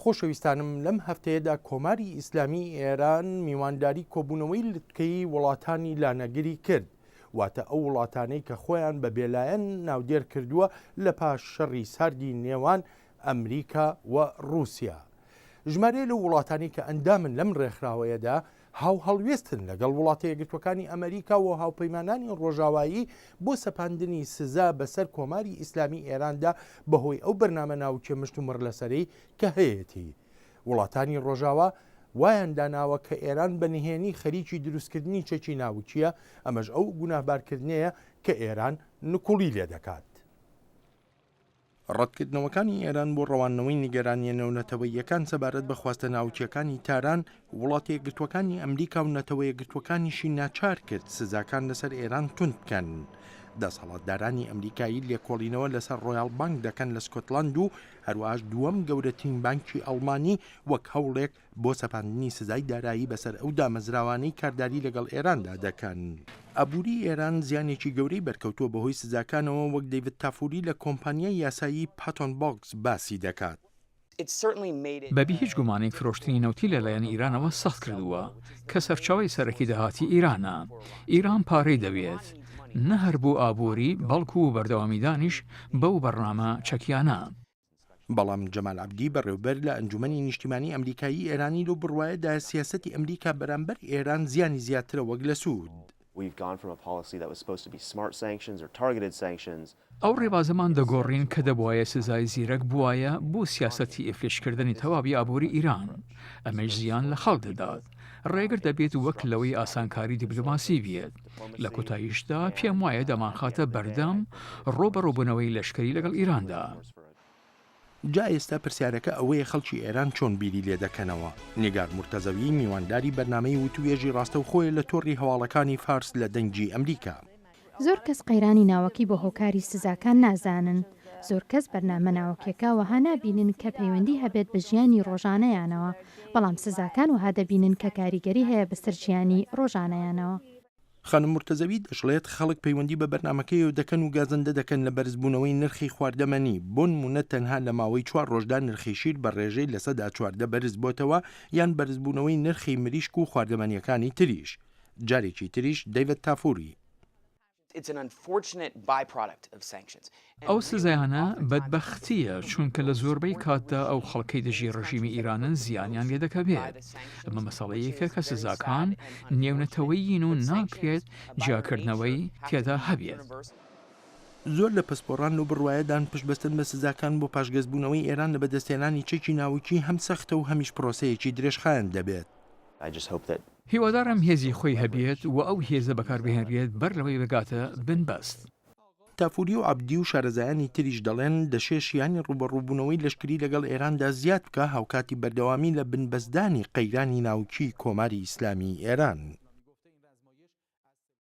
خۆشەویستانم لەم هەفتەیەدا کۆماری ئیسلامی ئێران میوانداری کۆبوونەوەی لوتکەیی وڵاتانی لانەگری کرد، واتە ئەو وڵاتانەی کە خۆیان بە بێلایەن ناودێر کردووە لە پاش شەڕی ساردی نێوان ئەمریکا و ڕووسیا. ژمارەیە لەو وڵاتانەی کە ئەندامن لەم ڕێکخراوەیەدا هاوهەڵوێستن لەگەڵ وڵاتە یەکگرتووەکانی ئەمریکا و هاوپەیمانانی ڕۆژاوایی بۆ سەپاندنی سزا بەسەر کۆماری ئیسلامی ئێراندا بەهۆی ئەو بەرنامە ناوکیە مشتومڕ لەسەرەی کە هەیەتی. وڵاتانی ڕۆژاوا وایان داناوە کە ئێران بە نهێنی خەریکی دروستکردنی چەکی ناوکییە، ئەمەش ئەو گوناهبارکردنەیە کە ئێران نکوڵی لێدەکات. ڕەتکردنەوەکانی ئێران بۆ ڕەواندنەوەی نیگەرانییە نێونەتەوەییەکان سەبارەت بە خواستە ناوکییەکانی تاران، وڵاتە یەکگرتووەکانی ئەمریکا و نەتەوە یەکگرتووەکانیشی ناچار کرد سزاکان لەسەر ئێران توند بکەن. دەسەڵاتدارانی ئەمریکایی لێکۆڵینەوە لەسەر ڕۆیاڵ بانک دەکەن لە سکۆتلاند و هەروەهاش دووەم گەورەترین بانکی ئەڵمانی وەک هەوڵێک بۆ سەپاندنی سزای دارایی بەسەر ئەو دامەزراوانەی کارداری لەگەڵ ئێراندا دەکەن. ئابووری ئێران زیانێکی گەورەی بەرکەوتووە بەهۆی سزاکانەوە وەک دەیڤد تافوری لە کۆمپانیای یاسایی پاتۆن بۆکس باسی دەکات. بەبی هیچ گومانێک فرۆشتنی نەوتی لەلایەن ئیرانەوە سەخت کردووە، کە سەرچاوەی سەرەکی داهاتی ئیرانە. ئیران پارەی دەوێت، نە هەر بۆ ئابووری، بەڵکو بۆ بەردەوامیدانیش بەو بەرنامە چەکیانە. بەڵام جەمال عەبدی بەڕێوبەر لە ئەنجومەنی نیشتیمانی ئەمریکایی ئێرانی لەو بڕوایەدایە سیاسەتی ئەمریکا بەرامبەر ئێران زیانی زیاترە وەک لە سوود. ئەو ڕێبازەمان دەگۆڕین کە دەبوایە سزای زیرەک بوایە بۆ سیاسەتی ئیفلیجکردنی تەواوی ئابووری ئیران، ئەمەیش زیان لە خەڵک دەدات، ڕێگر دەبێت وەک لەوەی ئاسانکاری دیبلۆماسی بێت. لە کۆتاییشدا پێم وایە دەمانخاتە بەردەم ڕووبەڕووبوونەوەی لەشکری لەگەڵ ئیراندا. جا ئێستا پرسیارەکە ئەوەیە خەڵکی ئێران چۆن بیری لێدەکەنەوە؟ نیگار مورتەزەوی میوانداری بەرنامەی وتووێژی ڕاستەوخۆیە لە تۆڕی هەواڵەکانی فارس لە دەنگی ئەمریکا. زۆر کەس قەیرانی ناوەکی بە هۆکاری سزاکان نازانن. زۆر کەس بەرنامە ناوەکیەکە وەها نابینن کە پەیوەندی هەبێت بە ژیانی ڕۆژانەیانەوە، بەڵام سزاکان وەها دەبینن کە کاریگەری هەیە بەسەر ژیانی ڕۆژانەیانەوە. خانم مورتەزەوی دەشڵێت، خەڵک پەیوەندی بە بەرنامەکەیەوە دەکەن و گازەندە دەکەن لە بەرزبوونەوەی نرخی خواردەمەنی، بۆنموونە تەنها لە ماوەی چوار ڕۆژدا نرخی شیر بە ڕێژەی 14% بەرزبۆتەوە یان بەرزبوونەوەی نرخی مریشک و خواردەمەنییەکانی تریش. جارێکی تریش دەیڤد تافوری. ئەو سزایانە بەدبەختییە، چونکە لە زۆربەی کاتدا ئەو خەڵکەی دژی ڕژیمی ئیرانن زیانیان لێدەکەوێت. ئەمە مەسەڵەیەکە کە سزاکان نێونەتەوەیین و ناکرێت جیاکردنەوەی تێدا هەبێت. زۆر لە پسپۆڕان لەو بڕوایەدان پشتبەستن بە سزاکان بۆ پاشگەزبوونەوەی ئێران لە بەدەستهێنانی چەکی ناوکی هەم سەختە و هەمیش پرۆسەیەکی درێژخایەن دەبێت. هیوادارم هێزی خۆی هەبێت و ئەو هێزە بەکاربهێنرێت بەر لەوەی بگاتە بنبەست. تافوری و عەبدی و شارەزایانی تریش دەڵێن، دەشێ شیانی ڕووبەڕووبوونەوەی لەشکری لەگەڵ ئێراندا زیاد بکا هاوکاتی بەردەوامی لە بنبەستدانی قەیرانی ناوکیی کۆماری ئیسلامیی ئێران.